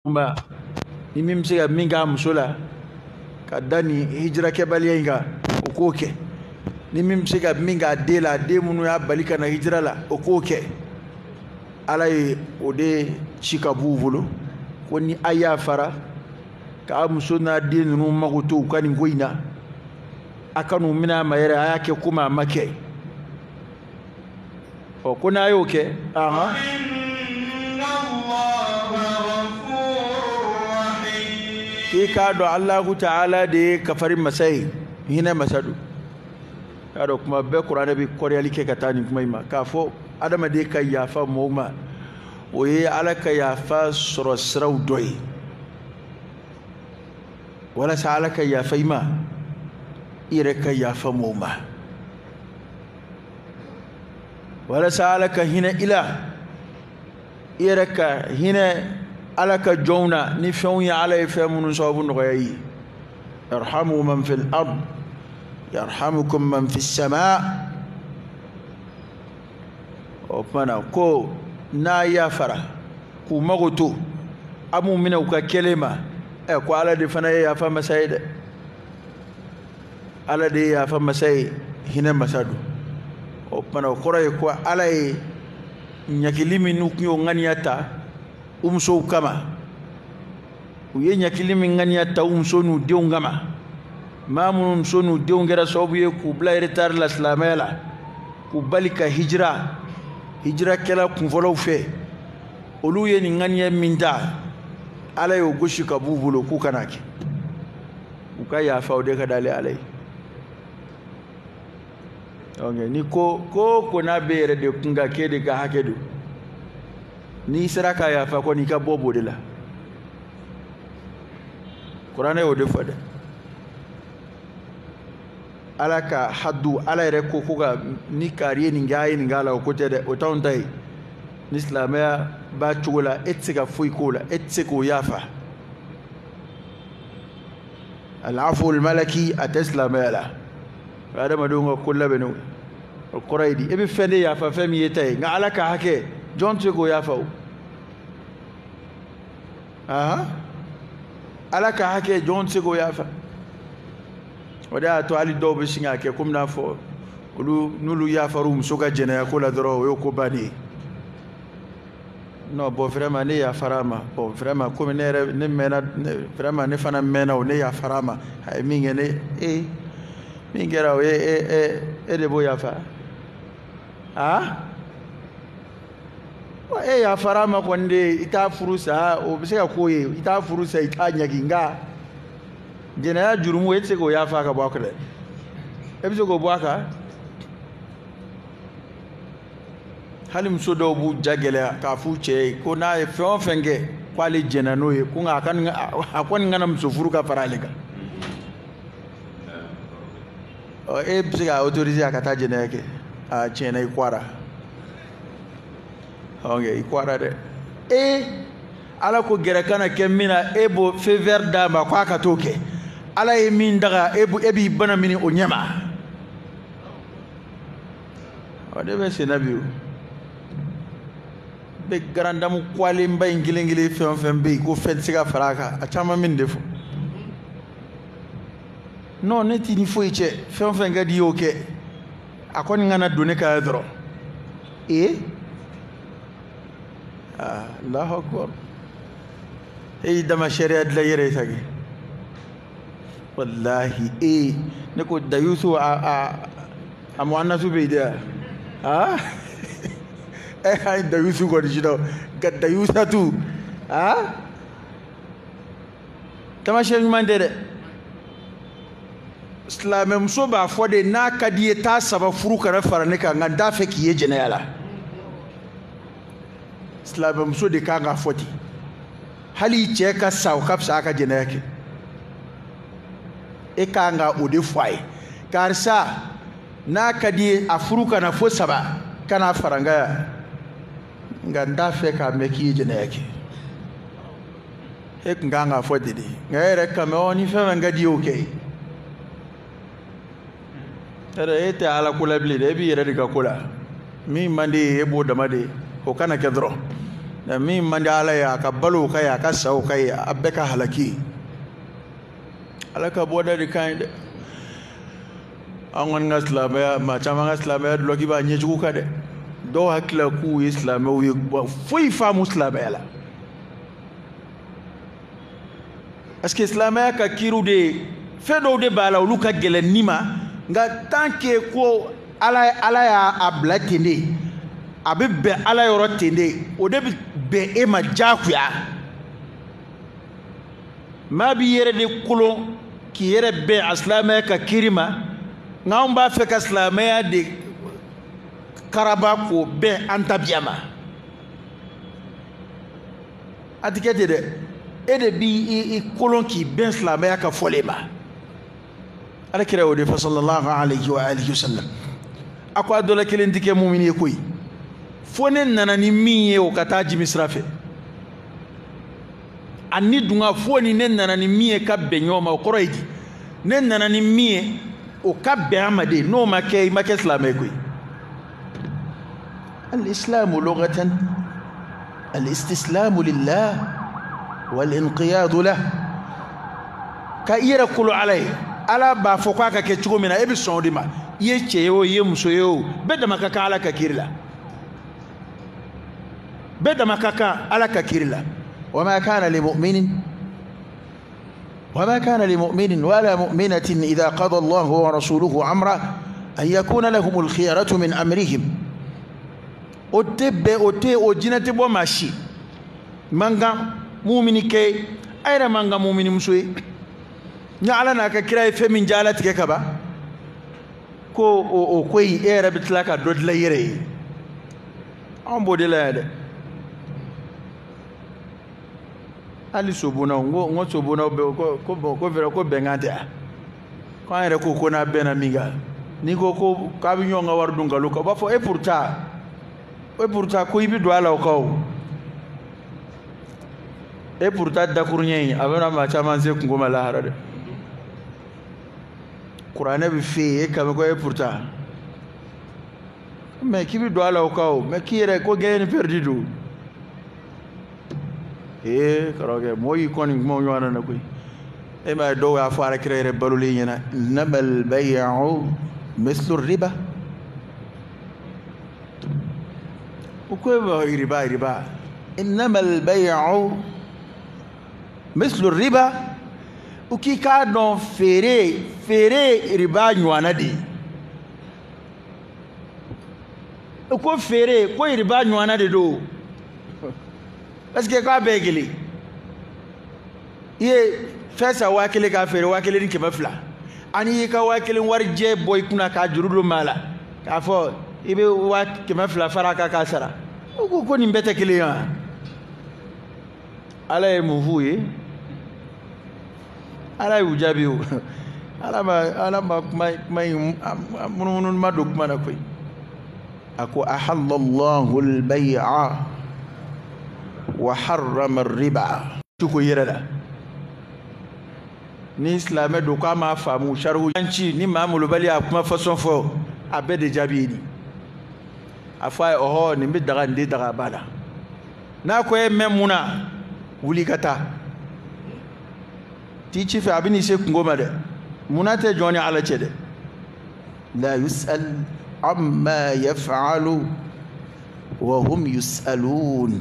Ma ni min bɛ se ka min k'a muso la ka da nin hijirakɛbaliya in kan, o k'o kɛ. Ni min bɛ se ka min k'a den la, a den minnu y'a bali ka na hijira la, o k'o kɛ. Ala ye o de ci ka b'u bolo ko ni a yafara k'a muso n'a den ninnu mago to u ka nin ko in na, a kan'u minɛ a ma yɛrɛ, a y'a kɛ komi a ma kɛ. Ɔ ko n'a y'o kɛ, ahan, k'i k'a dɔn Alahu taala de ye kafari masa ye, hinɛ masa don. Y'a dɔn kuma bɛɛ kuranɛ bɛ kɔrɔyali kɛ ka taa nin kuma in ma, k'a fɔ adamaden ka yafa mɔgɔw ma, o ye Ala ka yafa sɔrɔ siraw dɔ ye. Walasa Ala ka yafa i ma, i yɛrɛ ka yafa mɔgɔw ma. Walasa Ala ka hinɛ i la, i yɛrɛ ka hinɛ Ala ka jɔnw na ni fɛnw ye Ala ye fɛn minnu sababu nɔgɔya i ye. Irhamu man fil ard yarhamukum man fis sama. O tuma na ko n'a yafara k'u mago to, a m'u minɛ u ka kɛlen ma, ɛ ko Ala de fana ye yafa masa ye dɛ. Ala de ye yafa masa ye, hinɛ masa don. O tuma na o kɔrɔ ye ko Ala ye ɲagili min n'u tun y'o ŋaniya ta u musow kama, u ye ɲagili min ŋaniya ta u muso n'u denw kama, maa minnu muso n'u denw kɛra sababu ye k'u bila retard la silamɛya la, k'u bali ka hijira, hijirakɛla kunfɔlɔw fɛ, olu ye nin ŋaniya min ta, Ala y'o gosi ka b'u bolo k'u kana kɛ. U ka yafa, o de ka d'ale Ala ye. Donc ni ko ko ko n'a bɛ yɛrɛ de kun kan k'e de ka hakɛ don, n'i sera ka yafa kɔni, i ka bɔ b'o de la. Kuranɛ y'o de fɔ dɛ. Ala ka hadu, Ala yɛrɛ ko ko ka ni kari ye nin kɛ, a ye nin k'a la, o ko tɛ dɛ, o t'anw ta ye. Ni silamɛya b'a cogo la, e tɛ se ka foyi k'o la, e tɛ se k'o yafa. Alafu malaki a tɛ silamɛya la, o ye adamadenw ka ko labɛnnenw. O kɔrɔ ye di? E bɛ fɛn de yafa, fɛn min ye ta ye, nka Ala ka hakɛ, jɔn tɛ se k'o yafa o. Ahan, Ala ka hakɛ, jɔn tɛ se k'o yafa. O de y'a to hali dɔw bɛ sin k'a kɛ komi n'a fɔ olu n'olu yafar'u muso ka jɛnɛya ko la dɔrɔn, o y'o ko bannen ye. Non, bon, vraiment ne yafara a ma. Bon, vraiment komi ne yɛrɛ ne mɛnna, vraiment ne fana mɛnna o, ne yafara a ma. A ye min kɛ ne e min kɛra, o ye e e e de b'o yafa. Ah, e yafara a ma kɔni de, i t'a furu sa, o bɛ se ka k'o ye, i t'a furu sa, i t'a ɲagi, nka jɛnɛya jurumu, e tɛ se k'o yafa ka bɔ a kan dɛ. E bɛ se k'o bɔ a kan? Hali muso dɔw b'u ja gɛlɛya k'a f'u cɛ ye ko n'a ye fɛn o fɛn kɛ, k'ale jɛnna n'o ye, ko nka a kɔni kana muso furu ka fara ale kan. Ɔ, e bɛ se ka autoriser a ka taa jɛnɛya kɛ? A tiɲɛna, i kɔra. Ok, i kɔra dɛ. E Ala ko gɛrɛ kana kɛ min na, e b'o feu vert d'a ma k'a ka t'o kɛ. Ala ye min daga, e b'i bana mini o ɲɛma. O de bɛ senna bi. O bɛ grande dame kwalenba in kelen kelen, fɛn o fɛn bɛ yen ko fɛn tɛ se ka fara a kan, a caman min de fɔ non, ne t'i ni foyi cɛ, fɛn o fɛn ka di i y'o kɛ, a kɔni kana don ne kan dɔrɔn. Ee, ah, Allahu akbar, e y'i dama sariya dilan i yɛrɛ ye sa kɛ. Wallahi, e ne ko dayusu a muannasu bɛ yen dɛ. Ah, e an ye dayusu kɔni si dɔn, nka dayusatu, ah, tamasiyɛn ɲuman tɛ dɛ. Silamɛmuso b'a fɔ de, n'a ka di i ye, taa saba furu kana fara ne kan, nka n t'a fɛ k'i ye jɛnɛya la. Silamɛmuso de kan k'a fɔ ten. Hali i cɛ ka sa, o ka fisa a ka jɛnɛya kɛ. E kan ka o de fɔ a ye: karisa, n'a ka di ye, a furu kana fo saba kana fara n kan yan, nka n t'a fɛ k'a mɛn k'i ye jɛnɛya kɛ. E tun kan k'a fɔ ten de, nka e yɛrɛ kan mɛn, ɔ, ni fɛn fɛn ka di i ye, o kɛ. Yɛrɛ e tɛ Ala ko la bilen dɛ, e b'i yɛrɛ de ka ko la. Min man di ye, e b'o dama de, o kana kɛ dɔrɔn. Nka min man di ala ye, a ka balo o ka ye, a ka sa o ka ye, a bɛɛ ka halaki. Ala ka bɔda de ka ɲi dɛ. An kɔni ka silamɛya, maa caman ka silamɛya dulɔki b'a ɲɛjugu kan dɛ. Dɔw hakili la k'u ye silamɛw ye, foyi faamu silamɛya la. Parce que silamɛya ka kiiriw de ye, fɛn dɔw de b'a la olu ka gɛlɛn ni ma, nka tant que ko ala y'a bila ten de, a bɛ bɛn ala yɔrɔ ten de, o de bɛ bɛn e ma diyagoya. Maa b'i yɛrɛ de kolon k'i yɛrɛ bɛn a silamɛya ka kiiri ma, nka anw b'a fɛ ka silamɛya de karaba k'o bɛn an tabiya ma. A ti kɛ ten dɛ. E de b'i kolon k'i bɛn silamɛya ka fɔlen ma. Ala kira y'o de fɔ sallallahu alayhi wa alihi wa sallam. A ko a dɔ la kelen tɛ kɛ mumini ye koyi, fo ne nana ni min ye o ka taa jimi sira fɛ. A ni dunga fo ni ne nana ni min ye ka bɛn ɲɔgɔn ma, o kɔrɔ ye di? Ne nana ni min ye o ka bɛn a ma de, n'o ma kɛ i ma kɛ silamɛ ye koyi. Al-islamu lughatan al-istislamu lillah wal-inqiyadu lah. Ka i yɛrɛ kolo ala ye, ala b'a fɔ k'a ka kɛ cogo min na, e bɛ sɔn o de ma. I ye cɛ ye o, i ye muso ye o, bɛɛ dama ka kan ala ka kiiri la. Bɛɛ dama ka kan ala ka kiiri la. وما كان لمؤمن وما كان لمؤمن ولا مؤمنة إذا قضى الله ورسوله أمرا أن يكون لهم الخيرة من أمرهم. O tɛ bɛn, o tɛ o jinɛ tɛ bɔ maa si. Man kan mumini kɛ, a yɛrɛ man kan mumini muso ye. Ni ala n'a ka kira ye fɛn min diya ala tigɛ ka ban, ko o ko in e yɛrɛ bɛ tila ka dɔ dilan i yɛrɛ ye. Anw b'o de la yan dɛ. Hali sobonnaw, n ko sobonnaw bɛ ko bon ko fɛrɛ ko bɛnkan tɛ yan. Ko an yɛrɛ ko n'a bɛnna min kan, n'i ko k'a bɛ ɲɔgɔn ka wari dun nkalon kan, u b'a fɔ e pourtant ko i bɛ don a la o kan o. E pourtant dakuruɲɛ in a bɛna maa caman se kungo ma lahara dɛ. Kuranɛ bɛ f'e ye, e kan bɛ ko e pourtant mais k'i bɛ don a la o kan o, mais k'i yɛrɛ ko gagné ni perdu don. Ee karamɔgɔkɛ, mɔgɔ y'i kɔn nin kumaw ɲɔgɔn na koyi. E m'a ye dɔw y'a fɔ alakira yɛrɛ balolen ɲɛna, innamal bay'u mislu riba. O ko e b'a riba riba. Innamal bay'u mislu riba. O k'i k'a dɔn feere riba ɲɔgɔnna de ye. O ko feere ko riba ɲɔgɔnna de don. Parce que k'a bɛɛ ye kelen. I ye fɛn san 1000 k'a feere 1200, ani i ka 1000 warijɛ bɔ i kunna k'a juru don maa la k'a fɔ i bɛ 200 fara a kan k'a sara. O ko nin bɛɛ tɛ kelen ye wa? Ala ye mun f'u ye? Ala y'u jaabi o. Ala ma kuma in munumunu ma don kuma na koyi. A ko ahallallahu al-bay'a wa harrama riba. Ko yɛrɛ la ni silamɛ don k'a m'a faamu sariw ci ni maa molobali y'a kuma fasɔn fɔ, a bɛɛ de jaabi ye nin. A fɔ a ye ɔhɔ nin bɛ daga nin tɛ daga, a b'a la. N'a ko e mɛn mun na, wuli ka taa. T'i ci fɛ a bɛ n'i se kungo ma dɛ. Munna tɛ jɔn ni ala cɛ dɛ. La yus'al amma yaf'alu wa hum yus'alun.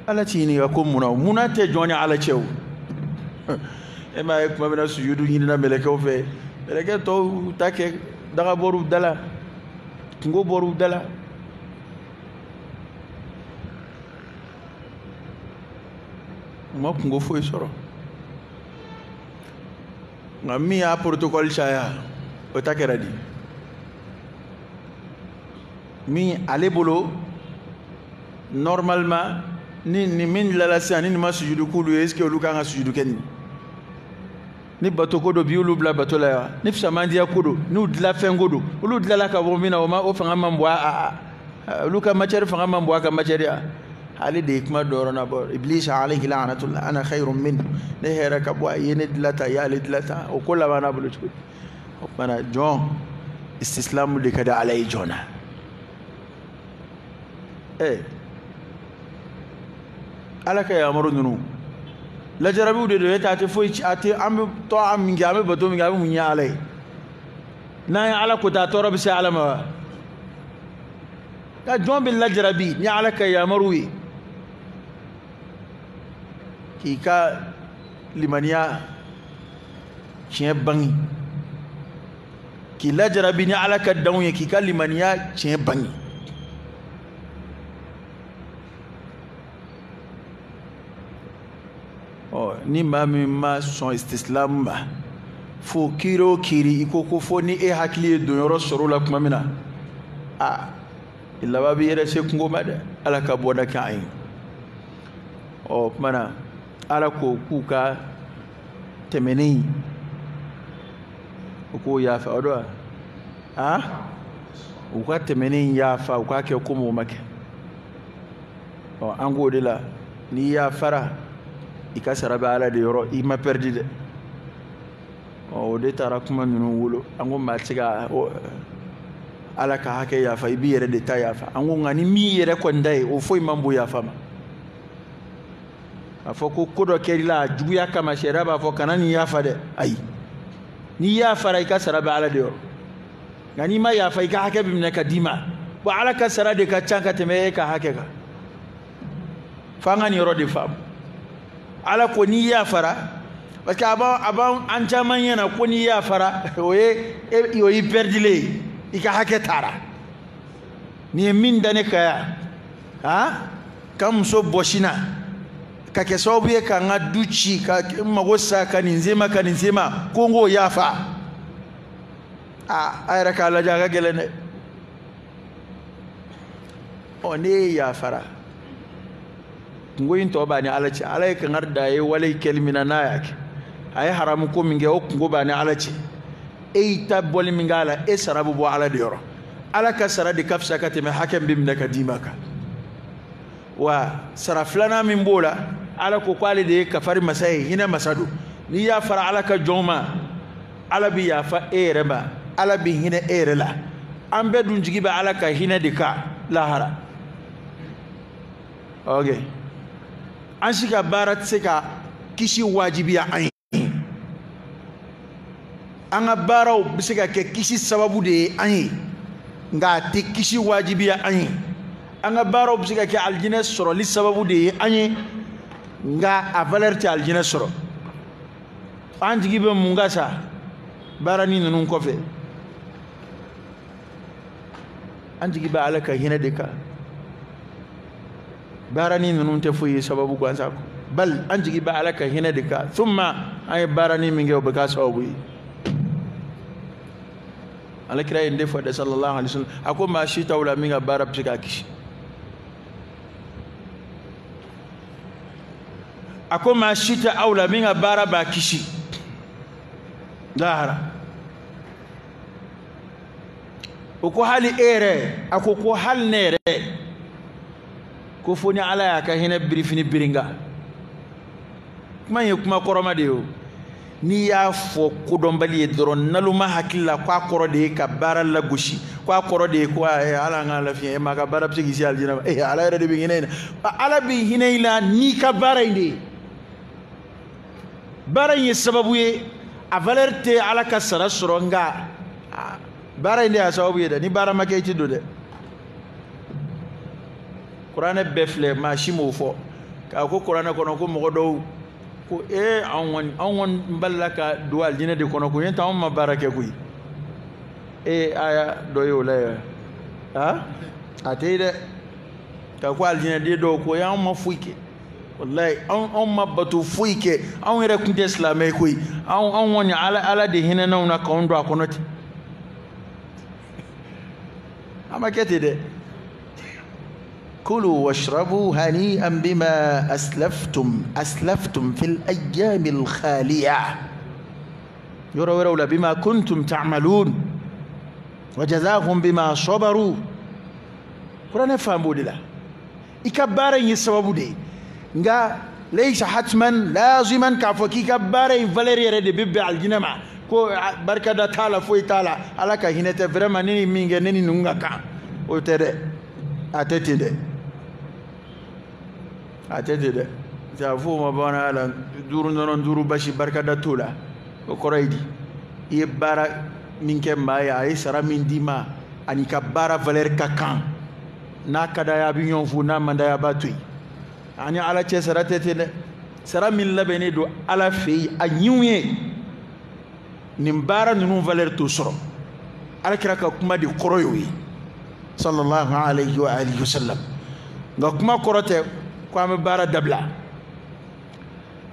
Ala t'i ɲininka ko munna o, munna tɛ jɔn ni ala cɛ o. E m'a ye tuma min na sujudu ɲinina mɛlɛkɛw fɛ, mɛlɛkɛ tɔw ta kɛ daga bɔr'u da la, kungo bɔr'u da la. U ma kungo foyi sɔrɔ. Nka min y'a protocole caya, o ta kɛra di? Min ale bolo normalement ni min dilanna sisan ni nin ma sujudu k'olu ye, est ce que olu kan ka sujudu kɛ nin? Ni bato ko don, bi olu bila bato la yan. Ni fisamandiya ko don, n'u dilanfɛn ko don, olu dilanla ka bɔ min na, o ma o fanga man bon a olu ka matière fanga man bon a ka matière ya. Ale de ye kuma dɔ yɔrɔ na bɔ, Iblisa alayhi la'natullah ana khayrun minhu, ne hɛrɛ ka bɔ a ye ne dilan tan, i y'ale dilan tan, o ko laban n'a bolo cogo di? O tuma na jɔn istislamu de ka di ala ye jɔn na. Ala ka yamaru ninnu lajarabiw de don. E ta a tɛ foyi, a tɛ an bɛ tɔ min kɛ, an bɛ bato min kɛ, a bɛ mun ɲɛ Ala ye? N'an ye Ala ko ta, tɔɔrɔ bɛ se Ala ma wa? Nka jɔn bɛ lajarabi ni Ala ka yamaru ye k'i ka limaniya tiɲɛ bange, k'i lajarabi ni Ala ka danw ye k'i ka limaniya tiɲɛ bange. Ɔ ni maa min ma sɔn istislamu ma, fo kiiri o kiiri i ko ko fo ni e hakili ye donyɔrɔ sɔrɔ o la tuma min na, a i laban b'i yɛrɛ se kungo ma dɛ. Ala ka bɔda kɛ an ye. Ɔ tuma na Ala ko k'u ka tɛmɛnen u k'o yafa, o don wa? A u ka tɛmɛnen yafa, u k'a kɛ komi o ma kɛ. Ɔ an k'o de la, n'i yafara i ka sara bɛ Ala de yɔrɔ, i ma pɛridi dɛ. Ɔ o de taara kuma ninnu wolo. An ko maa tɛ se ka Ala ka hakɛ yafa, i b'i yɛrɛ de ta yafa. An ko nka ni min yɛrɛ kɔni ta ye, o foyi man bon yafa ma. A fɔ ko ko dɔ kɛr'i la a juguya kama, sariya b'a fɔ kana nin yafa dɛ. Ayi, n'i yafara i ka sara bɛ Ala de yɔrɔ, nka n'i ma yafa i ka hakɛ bɛ minɛ ka d'i ma. Bon Ala ka sara de ka ca ka tɛmɛ e ka hakɛ kan. F'an ka nin yɔrɔ de faamu. Ala ko n'i yafara, parce que a b'an an caman ɲɛna ko n'i yafara o ye o y'i pɛridilen ye, i ka hakɛ taara. Nin ye min da ne kan yan, han, ka muso bɔsi n na, ka kɛ sababu ye ka n ka du ci, ka n mago sa, ka nin se ma, ka nin se ma, ko n k'o yafa. Aa a yɛrɛ k'a lajɛ, a ka gɛlɛn dɛ. Ɔ n'e ye yafara, kungo in tɔ b'a ni Ala cɛ. Ala ye kangari da a ye wale kɛli min na, n'a y'a kɛ, a ye haramu ko min kɛ, o kungo b'a ni Ala cɛ. E y'i ta bɔli min k'a la, e sara bɛ bɔ Ala de yɔrɔ. Ala ka sara de ka fisa ka tɛmɛ hakɛ min bɛ minɛ ka d'i ma kan. Wa sara filanan min b'o la, Ala ko k'ale de ye kafari masa ye, hinɛ masa don. N'i yafara Ala ka jɔnw ma, Ala bɛ yafa e yɛrɛ ma, Ala bɛ hinɛ e yɛrɛ la. An bɛɛ dun jigi bɛ Ala ka hinɛ de kan lahara. Ok, an si ka baara tɛ se ka kisi wajibiya an ye. An ka baaraw bɛ se ka kɛ kisi sababu de ye an ye, nka a tɛ kisi wajibiya an ye. An ka baaraw bɛ se ka kɛ alijinɛ sɔrɔli sababu de ye an ye, nka a valeur tɛ alijinɛ sɔrɔ. An jigi bɛ mun kan sa baara ni ninnu kɔfɛ? An jigi bɛ Ala ka hinɛ de kan. Baara ni ninnu tɛ foyi ye sababu gansan kɔ, bali an jigi bɛ Ala ka hinɛ de kan. Thumma an ye baara ni min kɛ, o bɛ k'a sababu ye. Ala kira ye nin de fɔ dɛ, sallallahu alaihi wasallam. A ko maa si t'aw la min ka baara bɛ se k'a kisi. A ko maa si tɛ aw la min ka baara b'a kisi lahara. O ko hali e yɛrɛ, a ko ko hali ne yɛrɛ, ko fo ni Ala y'a ka hinɛ birifini biringa. Kuma in ye kuma kɔrɔma de ye o. N'i y'a fɔ kodɔnbali ye dɔrɔn, naloma hakili la k'a kɔrɔ de ye ka baara lagosi, k'a kɔrɔ de ye ko Ala an k'a lafiɲɛ, e ma ka baara bɛ se k'i se alijinɛ ma. Ala yɛrɛ de bɛ hinɛ i la. Ala bɛ hinɛ i la n'i ka baara in de ye. Baara in ye sababu ye, a valeur tɛ Ala ka sara sɔrɔ, nka baara in de y'a sababu ye dɛ. Ni baara ma kɛ i ti don dɛ. Kuranɛ bɛɛ filɛ, maa si m'o fɔ k'a ko kuranɛ kɔnɔ ko mɔgɔ dɔw ko anw kɔni balila ka don alijinɛ de kɔnɔ ko ɲɛ tɛ anw ma baara kɛ koyi. Aya dɔ ye o la yɛrɛ, a tɛ ye dɛ. Ka ko alijinɛden dɔw ko anw ma foyi kɛ, walayi anw ma bato foyi kɛ, anw yɛrɛ tun tɛ silamɛ ye koyi, anw kɔni Ala de hinɛn'anw na k'anw don a kɔnɔ ten. A ma kɛ ten dɛ. كلوا واشربوا هنيئا بما أسلفتم في الأيام الخالية يروا بما كنتم تعملون وجزاهم بما صبروا. قرآن فهموا لله إكبارا يسببوا دي nga ليس حتما لازما كافوكي كبارا فاليري رد بيبي على الجنة ko barka da tala foyi t'a la Ala ka hinɛ tɛ vraiment ne ni min kɛ ne ni ninnu ka kan o tɛ dɛ. A tɛ ten dɛ. A tɛ ten dɛ. A fɔ o ma bamanankan la 5 nɔnɔ 5 basi barikada t'o la. O kɔrɔ ye di? I ye baara min kɛ maa ye, a ye sara min d'i ma, ani ka baara valeur ka kan. N'a ka d'a ye a bɛ ɲɔgɔn fo, n'a man d'a ye a b'a to yen. Ani Ala cɛ sara tɛ ten dɛ. Sara min labɛnnen don Ala fɛ yen a ɲiw ye, nin baara ninnu valeur t'o sɔrɔ. Ala kira ka kuma de kɔrɔ y'o ye, sallallahu alayhi wa alihi wa sallam. Nka kuma kɔrɔ tɛ ko an bɛ baara dabila.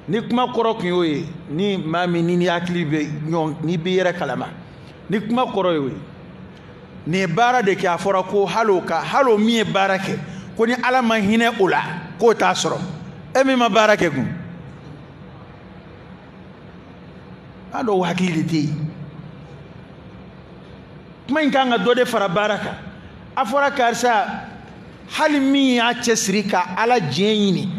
Ni kuma kɔrɔ tun y'o ye, ni maa min ni hakili bɛ ɲɔgɔn, n'i b'i yɛrɛ kalama, ni kuma kɔrɔ y'o ye, nin ye baara de kɛ, a fɔra ko hali o ka hali o min ye baara kɛ, ko ni Ala ma hinɛ o la k'o t'a sɔrɔ. E min ma baara kɛ kun, an dɔw hakili de tɛ yen. Kuma in kan ka dɔ de fara baara kan. A fɔra karisa, hali min y'a cɛsiri ka Ala diɲɛ ɲini,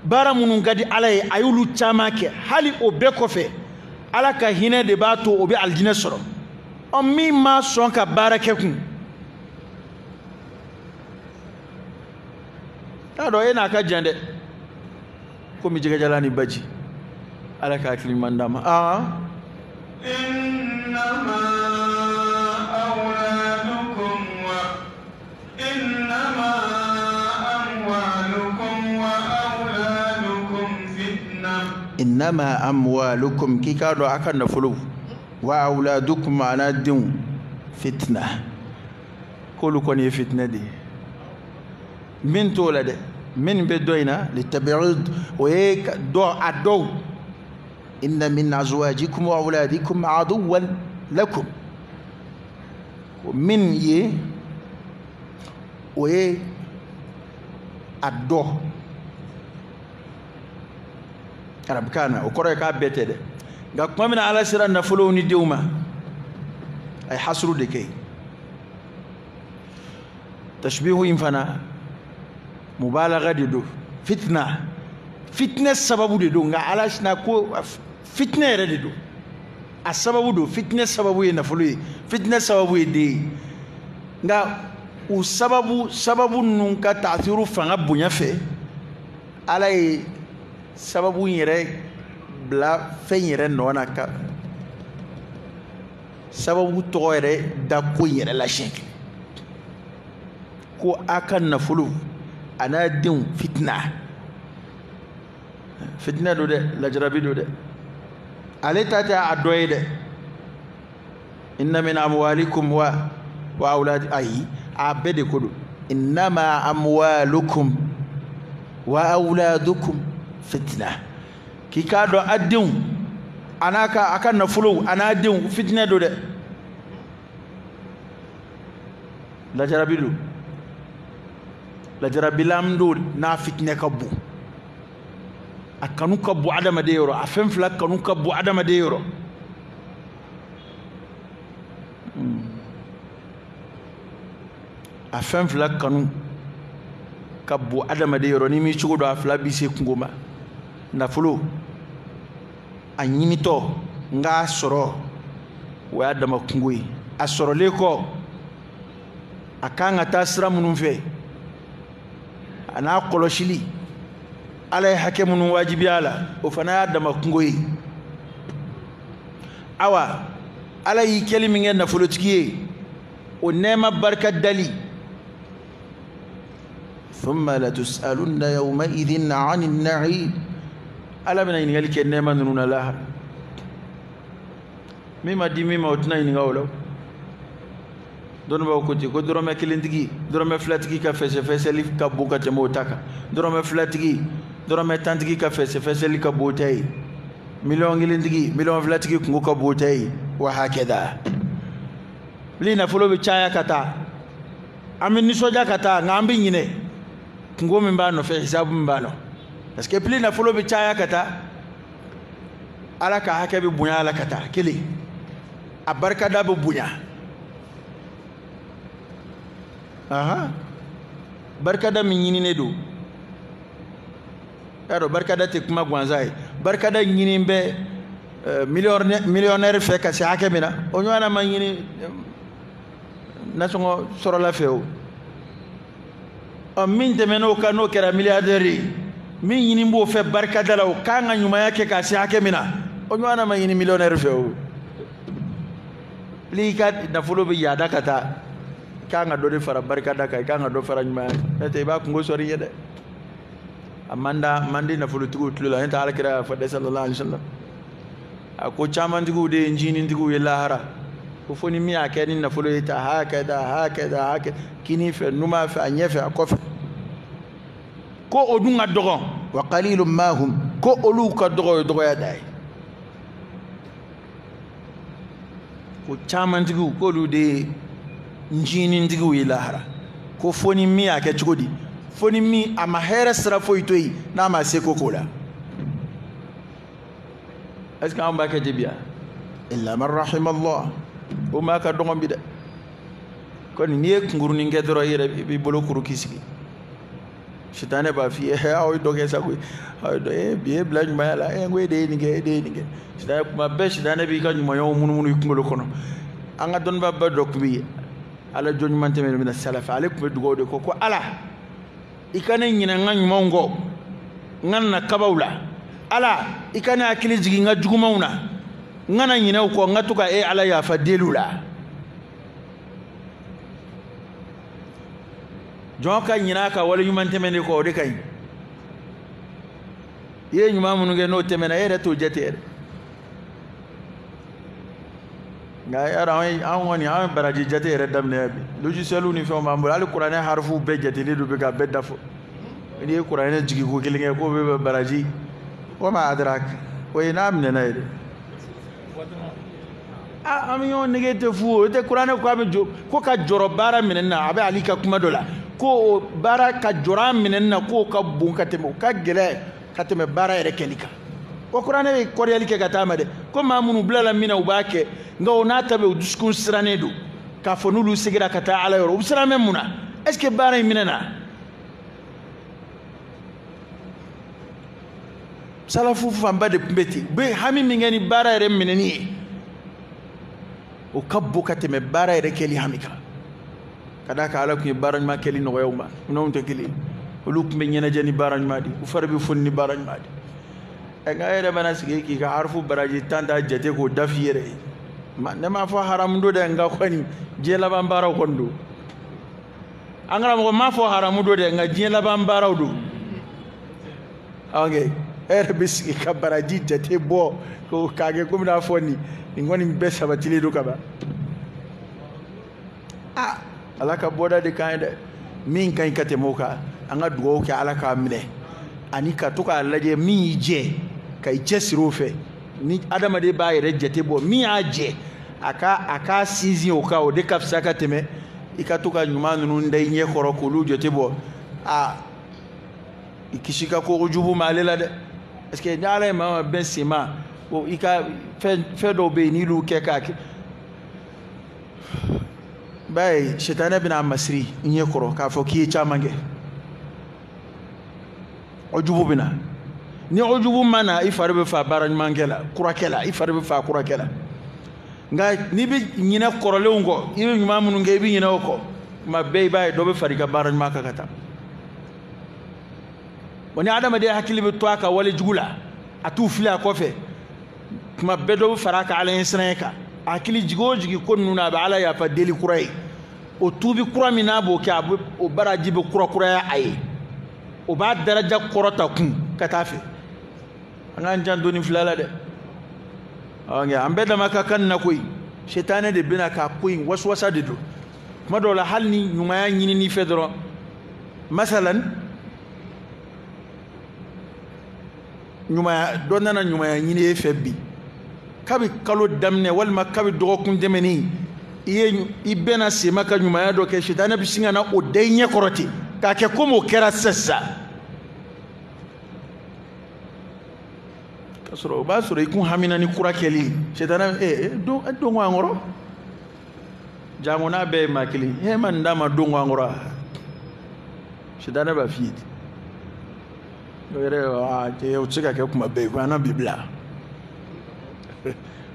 baara minnu ka di Ala ye, a y'olu caman kɛ, hali o bɛɛ kɔfɛ Ala ka hinɛ de b'a to o bɛ alijinɛ sɔrɔ. Ɔ min ma sɔn ka baara kɛ kun, t'a dɔn e n'a ka jan dɛ, komi jɛgɛjalan ni baji. Ala ka hakili ɲuman d'an ma. Innama amwalukum, k'i k'a dɔn a ka nafolo, wa awladukum, a n'a denw, fitna, k'olu kɔni ye fitinɛ de ye. Min t'o la dɛ, min bɛ dɔ in na litabi'id, o ye dɔ a dɔw. Inna min azwajikum wa awladikum aduwwan lakum, min ye o ye a dɔ arabukan na, o kɔrɔ ye k'a bɛɛ tɛ dɛ. Nka tuma min na Ala sera nafolow ni denw ma, a ye hasuru de kɛ yen. Tashbihu in fana mubalaga de don, fitna, fitinɛ sababu de don. Nka Ala sina ko fitinɛ yɛrɛ de don, a sababu don. Fitinɛ sababu ye nafolo ye, fitinɛ sababu ye den ye. Nka u sababu ninnu ka taasiru fanga bonya fɛ, Ala ye sababu in yɛrɛ bila fɛn yɛrɛ nɔ na, ka sababu tɔgɔ yɛrɛ da ko in yɛrɛ la siɲɛ kelen, ko a ka nafolo a n'a denw fitina. Fitina don dɛ, lajarabi don dɛ. Ale ta tɛ a dɔ ye dɛ. Inna min amwalikum wa awladi, ayi, a bɛɛ de ko don. Innama amwalukum wa awladukum fitina, k'i k'a dɔn a denw a n'a ka a ka nafolow a n'a denw fitinɛ don dɛ, lajarabi don, lajarabilan don n'a fitinɛ ka bon. A kanu ka bon adamaden yɔrɔ, a fɛn fila kanu ka bon adamaden yɔrɔ. A fɛn fila kanu ka bon adamaden yɔrɔ, n'i m'i cogo dɔn a fila b'i se kungo ma. Nafolo a ɲinitɔ n k'a sɔrɔ, o y'a dama kungo ye. A sɔrɔlen kɔ, a kan ka taa sira minnu fɛ, a n'a kɔlɔsili, Ala ye hakɛ minnu wajibiya a la, o fana y'a dama kungo ye. Awa Ala y'i kɛli min kɛ nafolotigi ye, o nɛɛma barika dali. Thumma latus'alunna yawma idhin 'ani an-na'im, Ala bɛna ɲininkali kɛ nɛɛma ninnu na lahara. Min ma di min ma, o tɛna ɲininka o la. Dɔnnibaaw ko ten ko dɔrɔmɛ kelentigi, dɔrɔmɛ filatigi ka fɛsɛfɛsɛli ka bon ka tɛmɛ o ta kan. Dɔrɔmɛ filatigi, dɔrɔmɛ tantigi ka fɛsɛfɛsɛli ka bon o ta ye. Miliyɔn kelentigi, miliyɔn filatigi kungo ka bon o ta ye. Wa hakɛda. Ni nafolo bɛ caya ka taa, an bɛ nisɔndiya ka taa, nka an bɛ ɲinɛ kungo min b'a nɔfɛ, hisabu min b'a nɔ. Parce que plus nafolo bɛ caya ka taa, Ala ka hakɛ bɛ bonya a la ka taa. Kelen, a barikada bɛ bonya. Barikada min ɲininen don, y'a dɔn barikada tɛ kuma gansan ye. Barikada ɲini bɛ millionnaire fɛ ka se hakɛ min na, o ɲɔgɔnna ma ɲini nasɔngɔ sɔrɔla fɛ o. Ɔ min tɛmɛn'o kan, n'o kɛra milliardaire ye, Min ɲini b'o fɛ barikada la, o kan ka ɲumanya kɛ k'a se hakɛ min na, o ɲɔgɔnna ma ɲini millionnaire fɛ o. N'i ka nafolo bɛ yaada ka taa, i kan ka dɔ de fara barikada kan, i kan ka dɔ fara ɲumanya kan, n'o tɛ i b'a kungo sɔrɔ i ye dɛ. A man da man di nafolotigiw tulo la, n'o tɛ Ala kira y'a fɔ dɛ sallallahu alaihi wa sallam, a ko camantigiw de ye ncinintigiw ye lahara, ko fo ni min y'a kɛ ni nafolo ye ta hakɛ da hakɛ da hakɛ, kini fɛ, numan fɛ, a ɲɛ fɛ, a kɔfɛ, ko o dun ka dɔgɔn, wa qalilun ma hum, ko olu ka dɔgɔ ye dɔgɔya da ye. Ko camantigiw k'olu de ye ncinintigiw ye lahara, ko fo ni min y'a kɛ cogo di, fo ni min a ma hɛrɛ sira foyi to yen n'a ma se ko ko la. Est ce que anw b'a kɛ ten bi wa? Illa man rahimallah, o maa ka dɔgɔn bi dɛ. Kɔni n'i ye kunkurunin kɛ dɔrɔn, i yɛrɛ i b'i bolo kuru k'i sigi, sitanɛ b'a f'i ye, aw ye dɔ kɛ sa koyi, aw ye dɔ ye bi e bila ɲumanya la, n ko e de ye nin kɛ, e de ye nin kɛ. Sitanɛ kuma bɛɛ, sitanɛ b'i ka ɲumanyaw munumunu i kunkolo kɔnɔ. An ka dɔnnibaaba dɔ tun bɛ yen, Ala jɔn ɲuman tɛmɛnen bɛna salafa, ale tun bɛ dugawu de kɔ ko Ala i ka ne ɲinɛ n ka ɲumanw kɔ, n ka na kabaw la, Ala i ka ne hakili jigin n ka jugumanw na, n kana ɲinɛ u kɔ, n ka to ka e Ala yafa deliw la. Jɔn ka ɲinɛ a ka wale ɲuman tɛmɛnen kɔ, o de ka ɲi. I ye ɲuman minnu kɛ n'o tɛmɛna, e yɛrɛ t'o jate yɛrɛ. Nka yarɔ an kɔni an ye baraji jate yɛrɛ daminɛ bi, logiciel ni fɛnw b'an bolo, hali kuranɛ harifuw bɛɛ jatelen don bi k'a bɛɛ dafɔ. N'i ye kuranɛ jigin ko kelen kɛ k'o bɛ bɛn baraji, o ma adrak, o ye n'a minɛna ye dɛ. An bɛ ɲɔgɔn nege tɛ fu o tɛ kuranɛ ko a bɛ jɔ ko ka jɔrɔ baara minɛni na, a bɛ Ali ka kuma dɔ la ko o baara ka jɔrɔ a minɛni na k'o ka bon ka tɛmɛ, o ka gɛlɛn ka tɛmɛ baara yɛrɛ kɛli kan. Ko kuranɛ bɛ kɔrɔyali kɛ ka taa ma dɛ, ko maa minnu bilala min na u b'a kɛ, nka o n'a ta bɛɛ u dusukun sirannen don k'a fɔ n'olu seginna ka taa Ala yɔrɔ, u bɛ siran bɛ mun na? Est ce que baara in minɛna? Salafu fanba de tun bɛ ten, u bɛ hami min kɛ ni baara yɛrɛ minɛni ye, o ka bon ka tɛmɛ baara yɛrɛ kɛli hami kan. Ka d'a kan Ala tun ye baara ɲuman kɛli nɔgɔya u ma, minɛnw tɛ kelen ye, olu tun bɛ ɲɛnajɛ ni baara ɲuman de ye, u fari bɛ foni ni baara ɲuman de ye. Nka e yɛrɛ mana sigi k'i ka harifu baraji tan ta jate k'o da f'i yɛrɛ ye, ne m'a fɔ haramu don dɛ, nka kɔni diɲɛ laban baaraw kɔni don. An karamɔgɔ m'a fɔ haramu don dɛ, nka diɲɛ laban baaraw don. Ok, e yɛrɛ bɛ sigi ka baraji jate bɔ k'o k'a kɛ komi n'a fɔ nin kɔni bɛɛ sabatilen don ka ban. Ala ka bɔda de kan ye dɛ, min ka ɲi ka tɛmɛ o kan, an ka dugawu kɛ Ala k'a minɛ, ani ka to k'a lajɛ min y'i jɛ ka i cɛsiri o fɛ. Ni adamaden b'a yɛrɛ jate bɔ min y'a jɛ, a k'a sinsin o kan, o de ka fisa ka tɛmɛ i ka to ka ɲuman ninnu da i ɲɛ kɔrɔ k'olu jate bɔ. I kisi ka ko jugu ma ale la dɛ, parce que ni Ala ye maa ma bɛn sen ma, o i ka fɛn dɔw bɛ yen n'i y'olu kɛ k'a kɛ, b'a ye sitanɛ bɛna a masiri i ɲɛ kɔrɔ k'a fɔ k'i ye caman kɛ. O jugu bɛ na, ni o jugu ma na, i fari bɛ fa baara ɲuman kɛ la, kurakɛ la, i fari bɛ fa kurakɛ la. Nka n'i bɛ ɲinɛ kɔrɔlenw kɔ, i bɛ ɲuman minnu kɛ, i bɛ ɲinɛ o kɔ, tuma bɛɛ i b'a ye dɔ bɛ fara i ka baara ɲuman kan ka taa. Wa ni adamaden hakili bɛ to a ka wale jugu la, a t'u fili a kɔfɛ, tuma bɛɛ dɔ bɛ fara a ka Ala ɲɛsiranɲɛ kan. A hakili jigin o jigin ko ninnu na, a bɛ Ala yafa deli kura ye, o tuubi kura min n'a b'o kɛ, a bɛ o baraji bɛ kurakuraya a ye, o b'a daraja kɔrɔta kun ka taa fɛ. An k'an janto nin fila la dɛ. An bɛɛ dama ka kan na koyi, sitanɛ de bɛna k'a ko in wasuwasa de don. Tuma dɔw la hali ni ɲumanya ɲinini fɛ dɔrɔn, masalan ɲumanya dɔ nana ɲumanya ɲini e fɛ bi, kabi kalo daminɛ walima kabi dɔgɔkun tɛmɛnen, i bɛna sema ka ɲumanya dɔ kɛ, sitanɛ bɛ sin ka na o da i ɲɛ kɔrɔ ten k'a kɛ komi o kɛra sisan sisan, k'a sɔrɔ o b'a sɔrɔ i kun hamina ni kura kɛli ye. Sitanɛ don ko an kɔrɔ, jango n'a bɛɛ ye maa kelen, e ma nin d'a ma don ko an kɔrɔ, sitanɛ b'a f'i ye ten. O yɛrɛ o tɛ se ka kɛ kuma bɛɛ ye ko an na bi bila,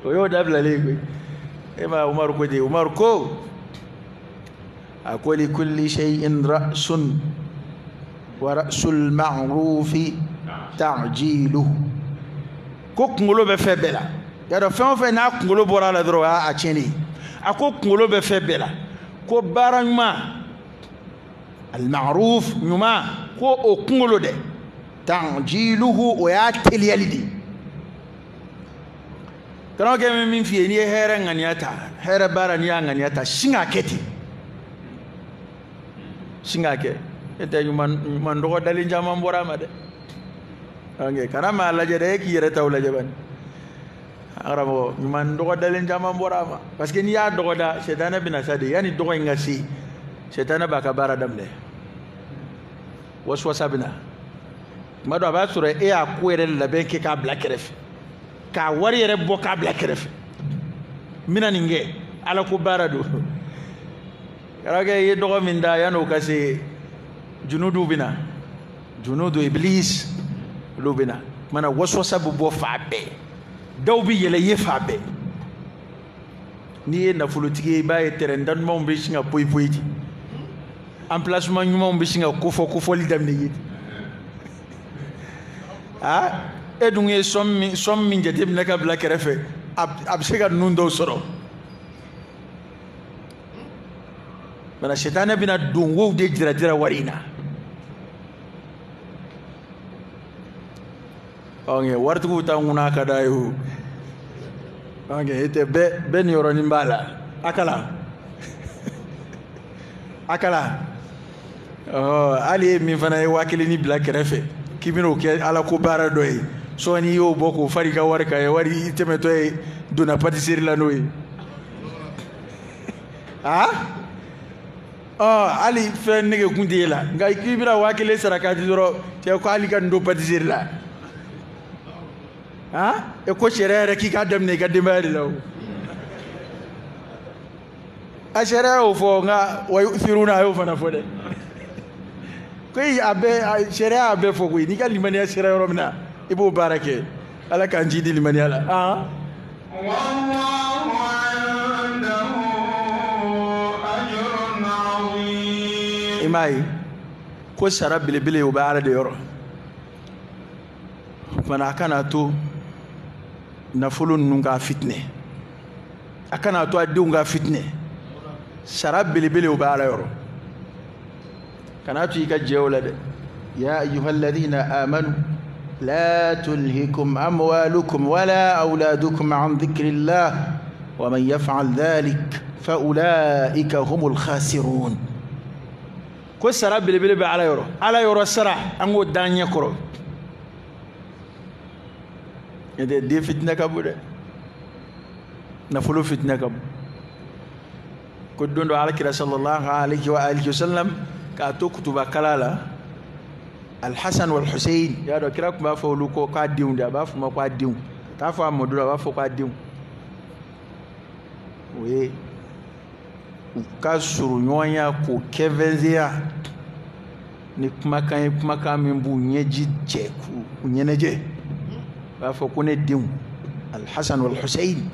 o y'o dabilalen ye koyi. E ma Umaru ko ten, Umaru ko a ko li kulli shay'in ra'sun wa ra'sul ma'rufi ta'jilu, ko kunkolo bɛ fɛn bɛɛ la. Y'a dɔn fɛn o fɛn n'a kunkolo bɔra a la dɔrɔn o y'a tiɲɛnen ye. A ko kunkolo bɛ fɛn bɛɛ la, ko baara ɲuman al-ma'ruf ɲuman, ko o kunkolo dɛ, ta'jiluhu o y'a teliyali de ye. Karamɔgɔkɛ bɛ min f'i ye, n'i ye hɛrɛ ŋaniya ta, hɛrɛ baara n'i y'a ŋaniya ta, sin k'a kɛ ten, sin k'a kɛ. E tɛ ɲuman dɔgɔ dalen caman bɔra a ma dɛ. Ok, kana maa lajɛ dɛ, e k'i yɛrɛ taw lajɛ bani. Karamɔgɔ, ɲuman dɔgɔ dalen caman bɔra a ma, parce que n'i y'a dɔgɔda, sɛtanɛ bɛna sa de. Yanni dɔgɔ in ka se, sɛtanɛ b'a ka baara daminɛ, waswasa bɛna. Tuma dɔ a b'a sɔrɔ e y'a ko yɛrɛ labɛn kɛ k'a bila kɛrɛfɛ, k'a wari yɛrɛ bɔ k'a bila kɛrɛfɛ, n bɛna nin kɛ, ala ko baara don. Karamɔgɔkɛ, i ye dɔgɔ min da, yan'o ka se, junudu bɛna, junudu iblis olu bɛna. Tuma na waswasa bɛ bɔ fan bɛɛ, daw bɛ yɛlɛ i ye fan bɛɛ. N'i ye nafolotigi ye, i b'a ye terrain da ɲumanw bɛ sin ka poyi poyi ten, emplacement ɲumanw bɛ sin ka kofɔ kofɔli daminɛ i ye ten. Aa, e dun ye sɔn min jateminɛ ka bila kɛrɛfɛ, a bɛ se ka ninnu dɔw sɔrɔ. Mana sɛtanɛ bɛna don wow de jira jira wari in na. Ɔnkɛ, waritigiw ta ŋuna ka d'a ye o. Ɔnkɛ, e tɛ bɛɛ nin yɔrɔnin b'a la. A kala. A kala. Ɔ, hali e min fana ye 5000 ni bila kɛrɛfɛ, k'i bɛn'o kɛ ala ko baara dɔ ye, sɔɔni i y'o bɔ k'o fari ka wari kan ye, wari i tɛmɛtɔ ye donna pâtisserie la n'o ye. Aa? Ɔ, hali fɛn nege kun t'e la, nka k'i bɛna 5000 sara k'a di dɔrɔn, cɛ ko hali ka nin don pâtisserie la. Aa, e ko sariya yɛrɛ k'i k'a daminɛ i ka denbaya de la o. A sariya y'o fɔ, nka wa yu'thiruna a y'o fana fɔ dɛ. Ko a bɛɛ sariya y'a bɛɛ fɔ koyi, n'i ka limaniya sera yɔrɔ min na, i b'o baara kɛ. Ala k'an ji di limaniya la. Aa. I m'a ye ko sara belebele o bɛ Ala de yɔrɔ. O kumana a kana to nafolo ninnu k'a fitinɛ, a kana to a denw k'a fitinɛ. Sara belebele o bɛ Ala yɔrɔ. Kana to i ka jɛ o la dɛ. Ya ayyuhalladhina amanu la tulhikum amwalukum wala awladukum an dhikrillah wa man yaf'al dhalik fa ulaika humul khasirun. Ko sara belebele bɛ Ala yɔrɔ. Ala yɔrɔ sara an k'o d'an ɲɛ kɔrɔ. N'o tɛ den fitinɛ ka bon dɛ, nafolo fitinɛ ka bon. Ko don dɔ Ala kira sallallahu alayhi wa alihi wa sallam k'a to kutuba kala la, Alhasan wal Hussein, y'a dɔn kira tun b'a fɔ olu ko k'a denw de, a b'a fɔ ma k'a denw, a t'a fɔ a mɔdu la, a b'a fɔ k'a denw. O ye u ka surunɲɔgɔnya k'o kɛfɛnzeya ni kumakan ye, kumakan min b'u ɲɛji cɛ k'u ɲɛnajɛ. U b'a fɔ ko ne denw Alhasan wal Hussein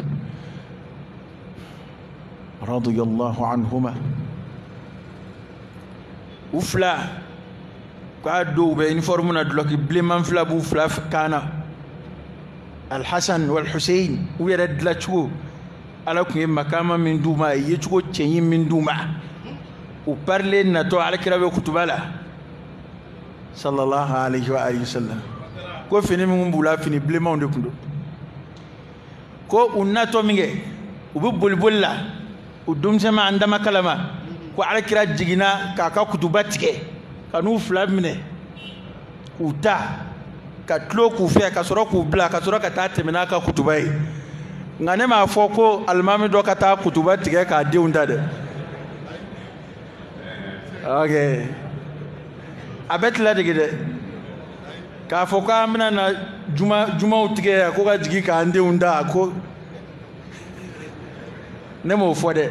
radiyallahu anhuma. U fila k'a dɔw bɛ uniforme na, dulɔki bilenman fila b'u fila kan na. Alhasan wal Hussein u yɛrɛ dilancogo, Ala tun ye makama min d'u ma, a ye yecogo cɛɲi min d'u ma. U parilen natɔ Ala kira bɛ kutuba la sallallahu alayhi wa alihi wa sallam, ko fini minnu b'u la, fini bilenmanw de tun don. Ko u natɔ min kɛ, u bɛ boli boli la, u denmisɛnma an dama kalama, ko Ala kira jiginna k'a ka kutuba tigɛ ka n'u fila minɛ k'u ta ka tulo k'u fɛ, ka sɔrɔ k'u bila, ka sɔrɔ ka taa tɛmɛ n'a ka kutuba ye. Nka ne m'a fɔ ko alimami dɔ ka taa kutuba tigɛ k'a denw ta dɛ. Ok, a bɛ tila dege dɛ, k'a fɔ k'an bɛna na jumaw tigɛ yan ko ka jigin k'an denw da, ko ne m'o fɔ dɛ.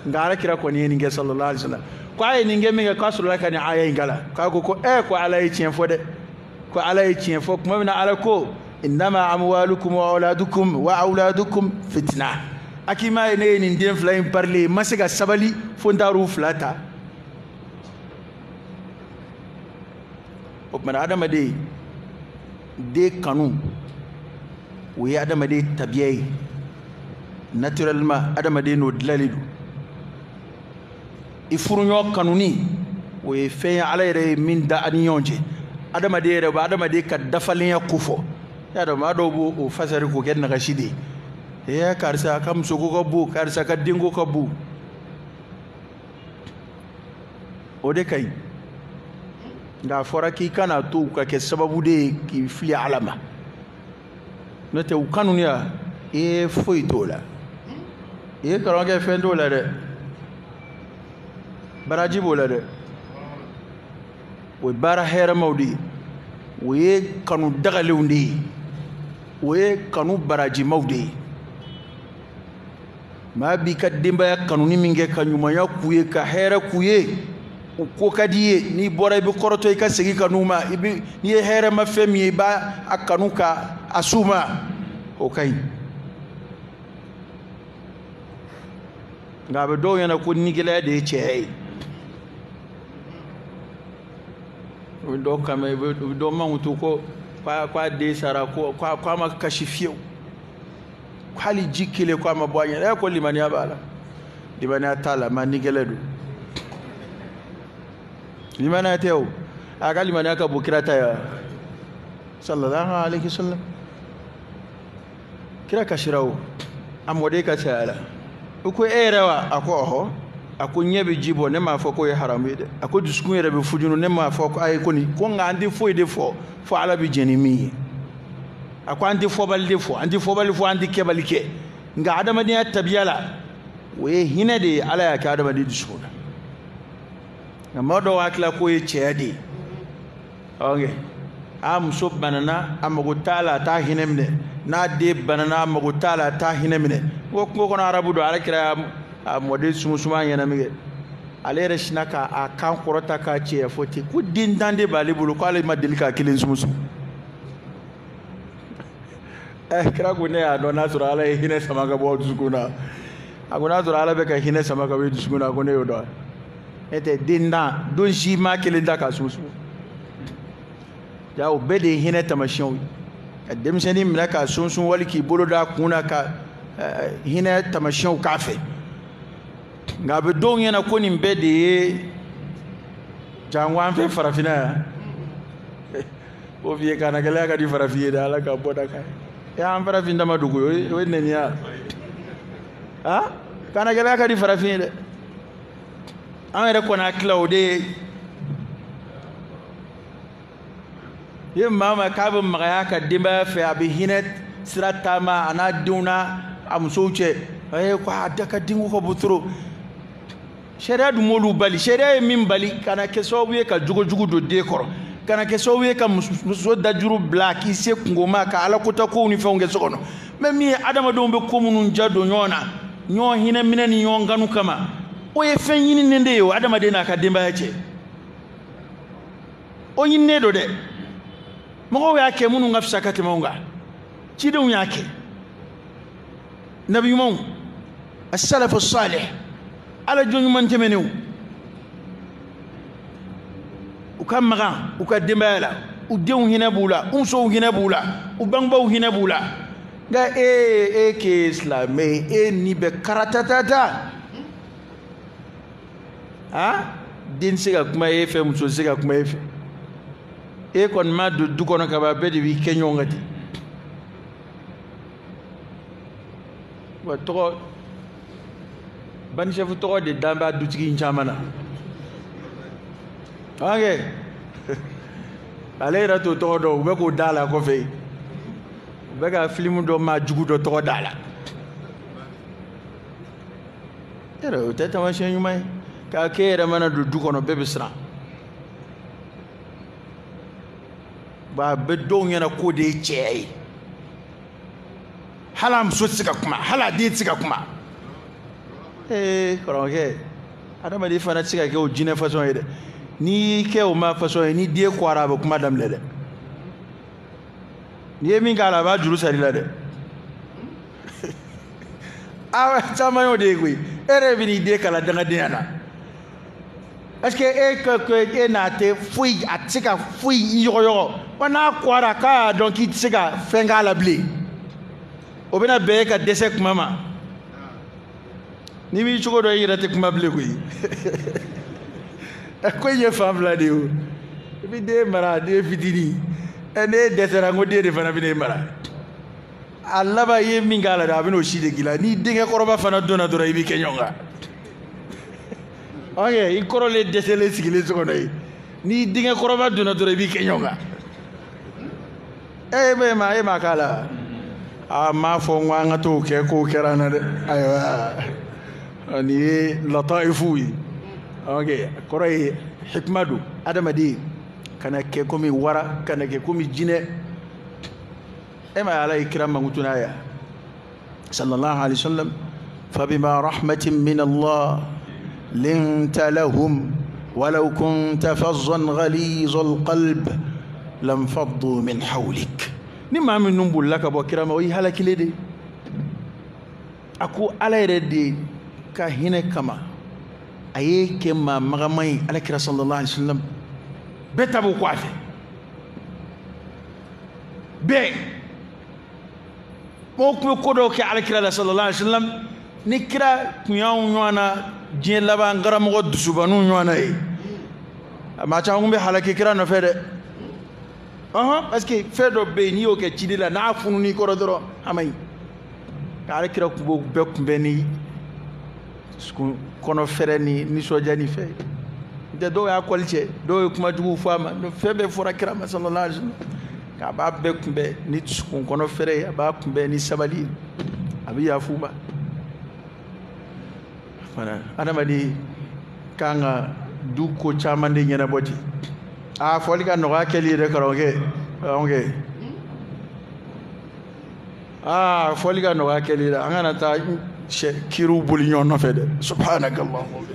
Nka Ala kira kɔni ye nin kɛ sallallahu alaihi wa sallam. Ko a ye nin kɛ min kɛ, k'a sɔrɔla ka nin aya in kalan, k'a ko ko ko Ala ye tiɲɛ fɔ dɛ, ko Ala ye tiɲɛ fɔ tuma min na Ala ko innama amwalukum wa auladukum wa auladukum fitna. A k'i m'a ye ne ye nin den fila in parilen, n ma se ka sabali fo n taar'u fila ta. O tuma na adamaden Den kanu o ye adamaden tabiya ye, naturellement adamaden n'o dilalen don. I furuɲɔgɔn kanuni o ye fɛn ye Ala yɛrɛ ye min da an ni ɲɔgɔn cɛ. Adamaden yɛrɛ bɛ adamaden ka dafalenya ko fɔ. Y'a dɔn maa dɔw b'o o fasari k'o kɛ nagasi de ye. Ee karisa ka musoko ka bon, karisa ka denko ka bon, o de ka ɲi. Nka a fɔra k'i kana to u ka kɛ sababu de ye k'i fili Ala ma. N'o tɛ u kanuya e foyi t'o la. I ye karamɔgɔkɛ fɛn t'o la dɛ, baraji b'o la dɛ. O ye baara hɛrɛmaw de ye, o ye kanu dagalenw de ye, o ye kanu barajimaw de ye. Maa b'i ka denbaya kanuni min kɛ ka ɲumanya k'u ye, ka hɛrɛ k'u ye, o ko ka di i ye. N'i bɔra i bɛ kɔrɔtɔ i ka segin ka n'u ma, i bɛ n'i ye hɛrɛma fɛn min ye i b'a a kanu ka a s'u ma, o ka ɲi. Nka a bɛ dɔw ɲɛna ko nigɛlɛya de ye cɛya ye. U bɛ dɔw kan mɛn, u bɛ dɔw mankutu ko k'a den sara, ko k'a ma kasi fiyewu, hali ji kelen ko a ma bɔ a ɲɛ. Ko limaniya b'a la, limaniya t'a la, ma nigɛlɛ don. Limaniya tɛ o, a ka limaniya ka bon kira ta ye sallallahu alaihi wasallam. Kira kasira o, a mɔden ka saya la. U ko e yɛrɛ wa? A ko ɔhɔ. A ko ɲɛ bɛ ji bɔ, ne m'a fɔ k'o ye haramu ye dɛ. A ko dusukun yɛrɛ bɛ fujunu, ne m'a fɔ ko ayi ko nin ko, nka an tɛ foyi de fɔ fo Ala bɛ jɛn ni min ye. A ko an tɛ fɔbali de fɔ, an tɛ fɔbali fɔ, an tɛ kɛbali kɛ. Nka adamadenya tabiya la, o ye hinɛ de ye, Ala y'a kɛ adamaden dusukun na. Nka maa dɔw hakili la k'o ye cɛya de ye. Ok, a muso banana, a mago t'a la, a t'a hinɛ minɛ. N'a den banana, a mago t'a la, a t'a hinɛ minɛ. Ko kungo kɔnɔ arabu don, Ala kira a mɔden sumusuma ɲɛna min kɛ, ale yɛrɛ sinna k'a kan kɔrɔta k'a cɛya fɔ ten ko den tan de b'ale bolo, k'ale ma deli k'a kelen sumusumu. Kira ko ne y'a dɔn n'a sɔrɔ Ala ye hinɛ sama ka bɔ dusukun na. A ko n'a sɔrɔ Ala bɛ ka hinɛ sama ka bɔ dusukun na, ko ne y'o dɔn. Ne tɛ den tan don si ma kelen ta k'a sumusumu. Ja o bɛɛ de ye hinɛ taamasiyɛnw ye. Ka denmisɛnnin minɛ k'a sunsun wali k'i bolo da a kun na ka hinɛ taamasiyɛnw k'a fɛ. Nka a bɛ dɔw ɲɛna ko nin bɛɛ de ye jango an fɛ farafinna yan. O f'i ye kana gɛlɛya ka di farafin ye dɛ, Ala ka bɔ da kan ye. An farafin dama dugu o ye nɛniya. Ah, kana gɛlɛya ka di farafin ye dɛ. An yɛrɛ kɔni hakili la o de ye. Ye maa ma k'a bɛ magaya ka denbaya fɛ, a bɛ hinɛ sira taama a n'a denw n'a a musow cɛ. Ayi ko a da ka denko ka bon trop. Sariya dun m'olu bali. Sariya ye min bali, kana kɛ sababu ye ka jogojugu don den kɔrɔ, kana kɛ sababu ye ka muso dajuru bila k'i se kungo ma, ka Ala kota kow ni fɛnw kɛ so kɔnɔ. Mɛ min ye adamadenw bɛ ko minnu ja don ɲɔgɔn na, ɲɔgɔn hinɛ minɛ ni ɲɔgɔn kanu kama, o ye fɛn ɲininen de ye o adamaden n'a ka denbaya cɛ. O ɲininen don dɛ. Mɔgɔw y'a kɛ minnu ka fisa ka tɛmɛ anw kan, cidenw y'a kɛ, nabi ɲumanw, as-salafu salih, Ala jɔn ɲuman tɛmɛnenw, u ka magan u ka denbaya la, u denw hinɛ b'u la, u musow hinɛ b'u la, u bangebaaw hinɛ b'u la. Nka e k'e silamɛ ye, e ni bɛ karatatata. Ah, den tɛ se ka kuma e fɛ, muso tɛ se ka kuma e fɛ. E kɔni ma don du kɔnɔ ka ban, bɛɛ de b'i kɛ ɲɔgɔn kan ten. Wa tɔgɔ banisɛfu tɔgɔ de dan b'a dutigi in caman na. Ok, ale yɛrɛ t'o tɔgɔ dɔn, u bɛ k'o da la kɔfɛ, u bɛ ka filimu dɔ maa jugu dɔ tɔgɔ da la. Yɛrɛ o tɛ taamasiyɛn ɲuman ye. K'a k'e yɛrɛ mana don du kɔnɔ, bɛɛ bɛ siran. Ba a bɛ dɔw ɲɛna k'o de ye cɛya ye. Hali a muso tɛ se ka kuma, hali a den tɛ se ka kuma. Ee kɔrɔkɛ, adamaden fana tɛ se ka kɛ o jinɛ fasɔn ye dɛ. N'i y'i kɛ o ma fasɔn ye, ni den kɔra a bɛ kuma daminɛ dɛ. N'i ye min k'a la, a b'a juru sara i la dɛ. Aa caman y'o de ye koyi. E yɛrɛ bɛ n'i den kalan dangadenya na. Est-ce que e ka e n'a tɛ foyi, a tɛ se ka foyi yɔgɔyɔgɔ. Wa n'a kɔra k'a y'a dɔn k'i tɛ se ka fɛn k'a la bilen, o bɛna bɛn e ka dɛsɛ kuma ma. N'i b'i cogo dɔn, i yɛrɛ tɛ kuma bilen koyi. Ko in ye fan fila de ye o. I bɛ den mara, den fitinin, ɛ n'e dɛsɛra, n ko den de fana bɛ n'e mara. A laban, i ye min k'a la dɛ, a bɛn'o si de k'i la. N'i denkɛ kɔrɔba fana donna dɔrɔn, i b'i kɛ ɲɔgɔn kan. Ok, i kɔrɔlen dɛsɛlen sigilen so kɔnɔ yen, n'i denkɛ kɔrɔba donna dɔrɔn, i b'i kɛ ɲɔgɔn kan. E ma e ma k'a la. A m'a fɔ n ko an ka t'o kɛ k'o kɛra an na dɛ. Ayiwa, nin ye lataifu ye. Ok, kɔrɔ ye hikima don. Adamaden kana kɛ komi wara, kana kɛ komi jinɛ. E ma Ala ye kira mankutu n'a ye sallallahu alaihi wasallam: فبما رحمة من الله لنت لهم ولو كنت فظا غليظ القلب لانفضوا من حولك. Ni maa minnu bolila ka bɔ kira ma, o y'i halakilen de. A ko Ala yɛrɛ de ka hinɛ kama, a ye kɛ maa magaman ye. Ala kira sallallahu alaihi wasallam, bɛɛ ta b'o kɔ a fɛ. Bɛɛ mɔgɔw tun bɛ ko dɔw kɛ ala kira la sallallahu alaihi wasallam. Ni kira tun y'anw ɲɔgɔn na diɲɛ laban karamɔgɔ dusubaninw ɲɔgɔn na ye, maa caman tun bɛ halaki kira nɔfɛ dɛ. Ɔhɔn, parce que fɛn dɔ bɛ yen, n'i y'o kɛ ciden la, n'a funun'i kɔrɔ dɔrɔn, a ma ɲi. Nka ala kira tun b'o bɛɛ kunbɛn ni kɔnɔ fɛrɛ ni nisɔndiya ni fɛn tɛ. Dɔw y'a kɔli cɛ, dɔw ye kuma juguw fɔ a ma, fɛn bɛɛ fɔra kira ma sallallahu alaihi wasallam. A b'a bɛɛ kunbɛn ni dusukun kɔnɔ fɛrɛ ye, a b'a kunbɛn ni sabali ye, a bɛ yafa u ma fana. Adamaden kan ka du ko caman de ɲɛnabɔ ten. A fɔli ka nɔgɔ a kɛli ye dɛ, karamɔgɔkɛ. Karamɔgɔkɛ, aa, fɔli ka nɔgɔ a kɛli ye dɛ. An kana taa sɛ kiriw boli ɲɔgɔn nɔfɛ dɛ. Subhanaka Allahumma.